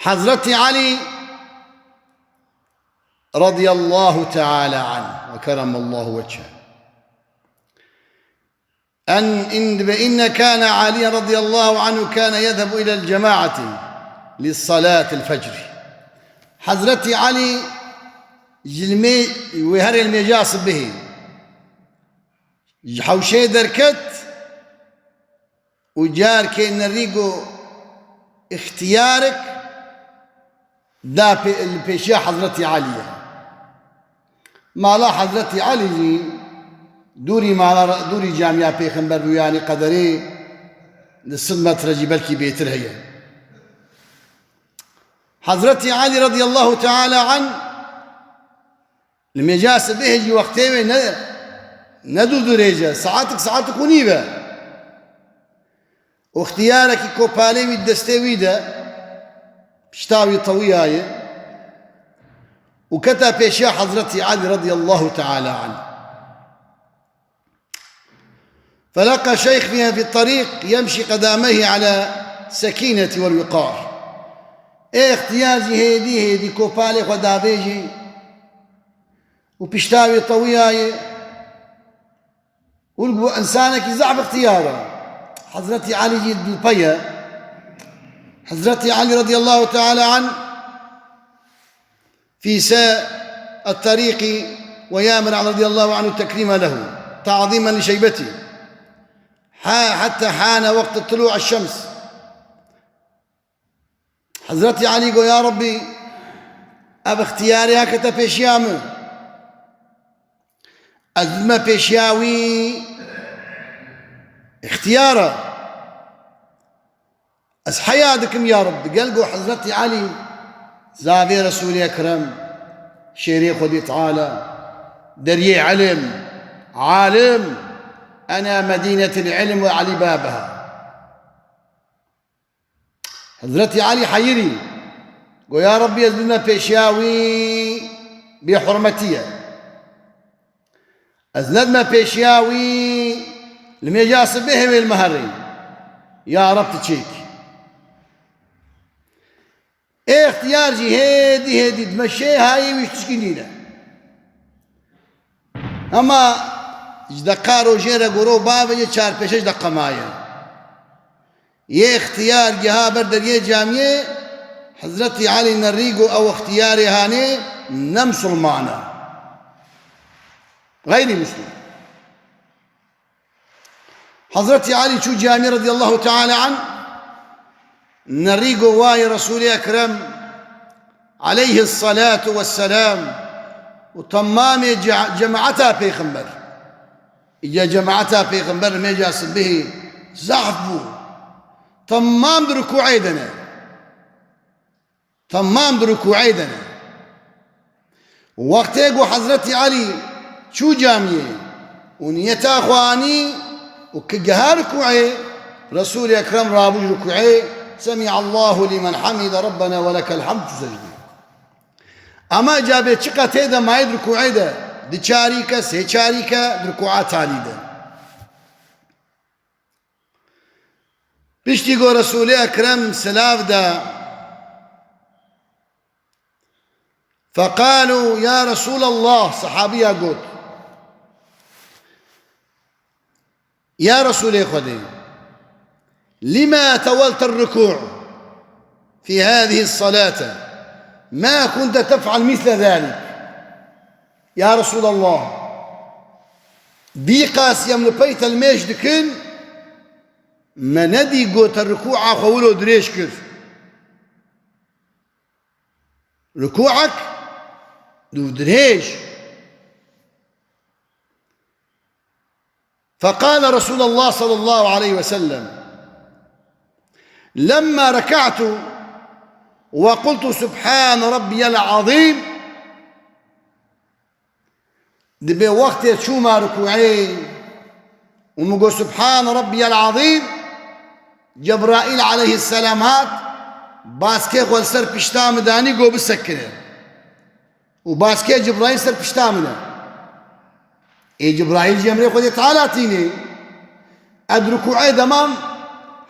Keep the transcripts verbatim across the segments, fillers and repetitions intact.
Hazreti Ali radıyallahu teala anh ve keramallahu vechhe. En, in, ve inne kâne Aliyen radıyallahu anhu kâne yezhebu ilel cemaati li salâtil fecri. Hazreti Ali ji li mê-, wê herê li mêja sibihê ji hewşeyê derket û carkê nerî got, îxtiyarek da pê-, li pêşiya Hezretî Elî ye. Mala Hezretî Elî jî dûrî mala, dûrî camiya Pêxember bû, yanî qederê li sed metre jî belkî bêtir heye. Hezretî Elî radıyallahu teala anh li mêja sibehê jî wextê wê ne, ne dû dirêj e. Saetik, saetik û nîv e. Û ixtiyarekî kopalê wî di destê wî de, pişta wî tewiyaye û keta pêşiya Hezretî Elî radıyallahu teala anh. Felaqa şeyx fi, fi tarîq yemşî qedameyhi ala sekîneti vel wîqar. Ê ixtiyar jî hêdî hêdî kopalê xwe davêjî û pişta wê tewiyaye. Û li bo insanekî zehf ixtiyar e. Hezretî Elî jî dilpe ye. Hezretî Elî radıyallahu teala anh في ساء الطريق، ويامر رضي الله عنه تكريما له تعظيما لشيبته، حتى حان وقت طلوع الشمس. Hezretî Elî got, ya Rebbî, ev ixtiyarê hakete pêşiya min. Ez bime pêşiya wî, ixtiyar e. Ez heya dikim ya Reb. Digel ku Hezretî Elî zavê Resûlê Ekrem, şêrê Xwedê Teala, deriyê ilim, alim, ena medînetil ilim ve Elî babiha. Hezretî Elî heyirî, go ya Rebbî, ez bime pêşiya wî, bêhurmetî ye. Ez nedime pêşiya wî, li mêja sibehê wê li me herî. Ya Reb, tu çêkî. Ê ixtiyar jî hêdî hêdî dimeşê, hayê wî tişkî nîne. Hema ji deqa rojê re goro bavê çar pêşe ji deqa maye. Yê ixtiyar giha ber deriyê camiyê, Hezretî Elî nerî got, ew ixtiyarê hanê ne misilman e. Xeyrî misilman. Hezretî Elî çû camiyê radıyallahu teala anh, nerî got, wayê Resûlê Ekrem aleyhissalatu vesselam û temamê ce-, cemaeta Pêxember. Îca cemaeta Pêxember mêja sibihê zehf bû. Temam di rukûê de ne. Temam di rukûê de ne. Wextê ku Hezretî Elî çû camiyê û niyeta xwe anî û ki giha rukûê, Resûlê Ekrem rabû ji rukûê, Semîallahu lîmen hamîde, Rebbena we lekel hamd, çû secdê. Ama cabê çi qetê de mayê di rukûê de, di çarîke, sê çarîke di rukûa talî de. Piştî ku Resûlê Ekrem silav da, feqalû, ya Resûlallah, sehabiya got, ya Resûlê Xwedê, lima tewelte rukû fi hâzihî salate, ma kunte tef'al misle zalik. Ya Resûlallah, dîqas em li pey te li mêj dikin, me nedî got te rikûa xwe wilo dirêj kir. Rikûek dû dirêj. فقال رسول الله صلى الله عليه وسلم لما ركعت وقلت سبحان ربي العظيم، dibê wextê çûma rikûê û min got, Subhan Rabbiyel Azîm, Cebraîl aleyhisselam hat, baskê xwe li ser pişta min danî, got, bisekine. Û baskê Cebraîl ser pişta min e. Ê Cebraîl jî emrê Xwedê Teala tînê. Ez rukûê de mam,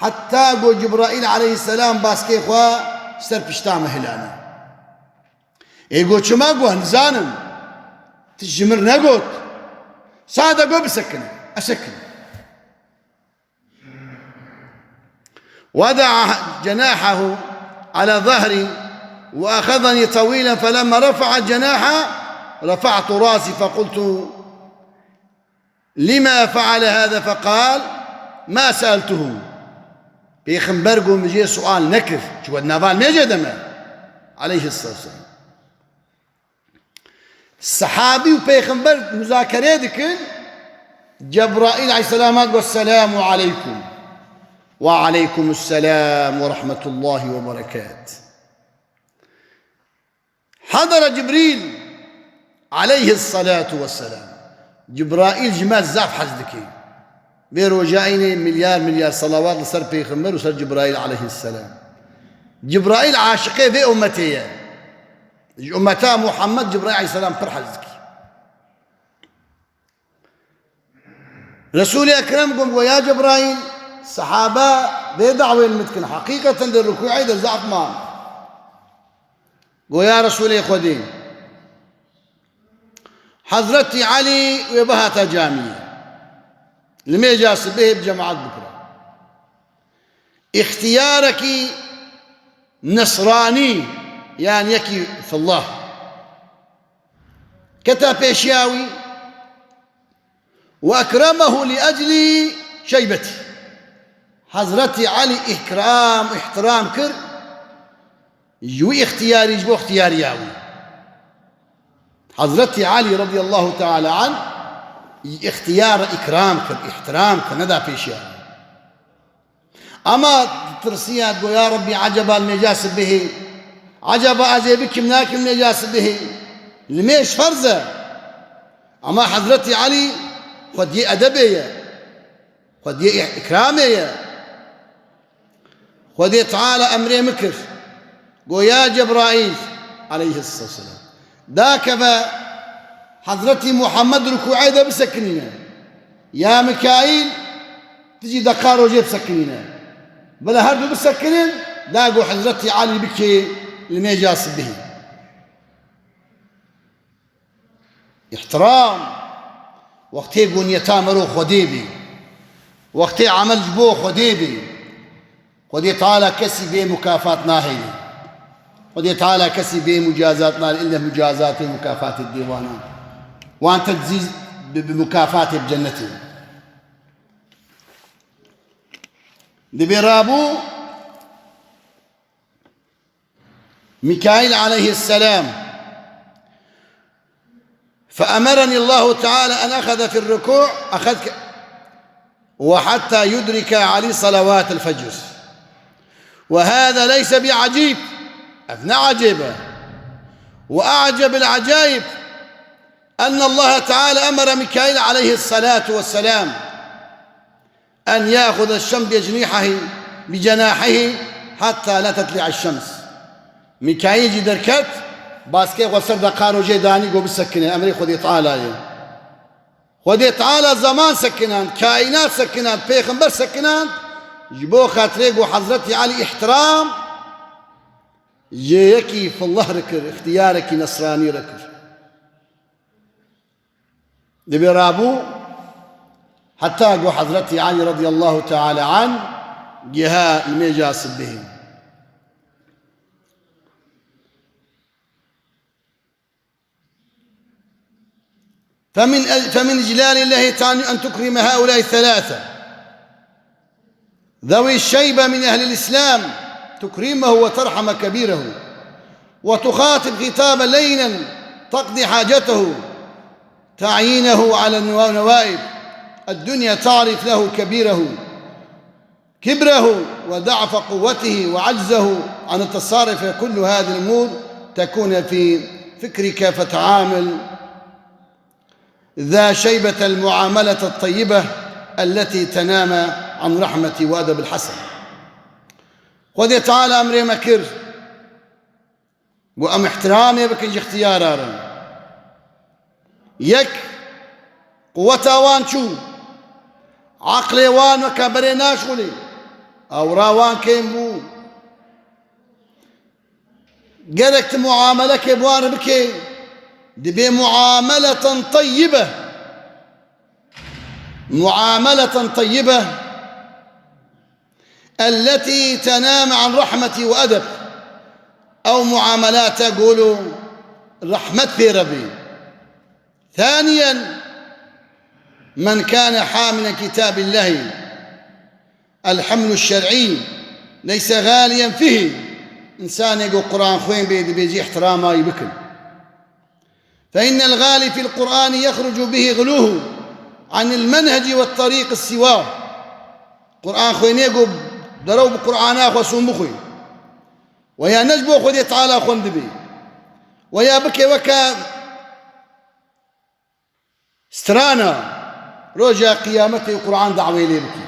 heta ku Cebraîl aleyhisselam baskê xwe ser pişta me hilane. Ê got, çima? Got, nizanim. Ti ji min negot. Sade got, bisekine. Esekine. وضع جناحه على ظهري وأخذني طويلا، فلما رفع الجناح رفعت رأسي فقلت: لم فعل هذا؟ فقال: ما سألته. Pêxember got, min jê sual nekir. Ji we di nava limêjê de me. Aleyhisselam. Sehabî û pêxember muzakerê dikin. Cebraîl aleyhisselam hat, got, "Selamu aleykum." "Ve aleykumus selam ve rahmetullahi ve berekat." Hadara Cibrîl aleyhissalatu vesselam. Cibraîl ji me zaf hez dike. Vê roja înê milyar milyar salawat li ser pêxember û ser Cibraîl aleyhisselam. Cibraîl aşiqê vê ummetê ye. Ji ummeta Muhammed Cibraîl aleyhisselam pir hez dike. Resûlê Ekrem got, "Ya Cebraîl, sehaba vê dawê li min dikin, heqîqeten di rukûê de zaf man." Got, "Ya Resûlê Xwedê, Hezretî Elî wê bihata camiyê. Li mêja sibehê bi cemaat bikira. Îxtiyarekî nesranî, yan yekî fillah, kete pêşiya wî, ve ekremehu li eclî şeybetî." Hezretî Elî îkram, îhtiram kir, ji wî îxtiyarî, ji bo îxtiyariya wî. Hezretî Elî radiyallahu teala anh îxtiyar îkram kir, îhtiram kir, neda pêşiya wî. Ama tirsiya, got, "Ya Rabbî, eceba li mêja sibehê, eceba ez ê bikim nakim mêja sibehê? Li mêj ferz e." Ama Hezretî Elî xwediyê edebê ye, xwediyê î-, îkramê ye. Xwedê Teala emrê min kir. Got, "Ya Cebraîl aleyhisselam, dakeve Hezretî Muhammed rukûê de bisekinîne. Ya Mikaîl, tu jî deqa rojê bisekinîne. Bila her du bisekinin, da got Hezretî Elî bikê li mêja sibihê." Îhtiram. Wextê ku niyeta mero Xwedê bê. Wextê emel ji bo Xwedê bê. Xwedê Teala kesî bê mukafat nahêle. Xwedê Teala kesî bê mucazat nahêle, ille mucazatê mukafatê dê wana. Wan teczî bi, bi mukafatê bi cennetê. Dibê rabû Mikaîl aleyhisselam. فأمرني الله تعالى أن أخذ في الركوع، أخذ ك-، وحتى يدرك علي صلوات الفجر. وهذا ليس بعجيب، ev ne ecêb e. وأعجب العجائب أن الله تعالى أمر ميكائيل عليه الصلاة والسلام أن يأخذ الشمس بجناحه، بجناحه حتى لا تطلع الشمس. Mîkaîl jî derket, baskê xwe ser deqa rojê danî, got bisekine, emrê Xwedê Teala ye. Xwedê Teala zeman sekinand, kaînat sekinand, pêxember sekinand, ji bo xatirê ku Hezretî Elî îhtiram ji yekî fillah re kir, îxtiyarekî nesranî re kir. Dibê rabû heta ku Hezretî Elî radiyallahu teala anh giha nimêja sibihê. فمن، فمن إجلال الله تعالى أن تكرم هؤلاء الثلاثة ذوي الشيبة من أهل الإسلام، تكرمه وترحم كبيره، وتخاطب خطابا لينا تقضي حاجته، تعينه على النوا-، نوائب الدنيا، تعرف له كبيره، كبره وضعف قوته وعجزه عن التصرف، كل هذه الأمور تكون في فكرك، فتعامل ذا شيبة المعاملة الطيبة التي تنام عن رحمة وأدب الحسن. Xwedê Teala emrê me kir, got em îhtiramê bikin ji îxtiyara re. Yek, quweta wan çû, aqlê wan weke berê naşixulî, awra wan kêm bû. Gerek tu muamelekê bi wan re bikê, dibê muameleten teyyibe. Muameleten teyyibe. Elletî tename an rahmetî ve edeb. Ew muamelate golo rehmet pê re bê. Thaniyen, men kane hamilen kitabillahi, el himlu şer'î leyse galiyen fihî. Însanê ku Quran xwên bê, dibê cî îhtirama wî bikin. Fe innel gali fil Qur'ani yexrucu bihi guluhu anil menheci ve tariqi siwa. Quran xwênê ku derew bi Qur'ana xwe sûn bixwî. Ve ya ne ji bo Xwedê Teala xwendibê. Ve ya bike weke strana, roja qiyametê Qur'an dawê lê bike.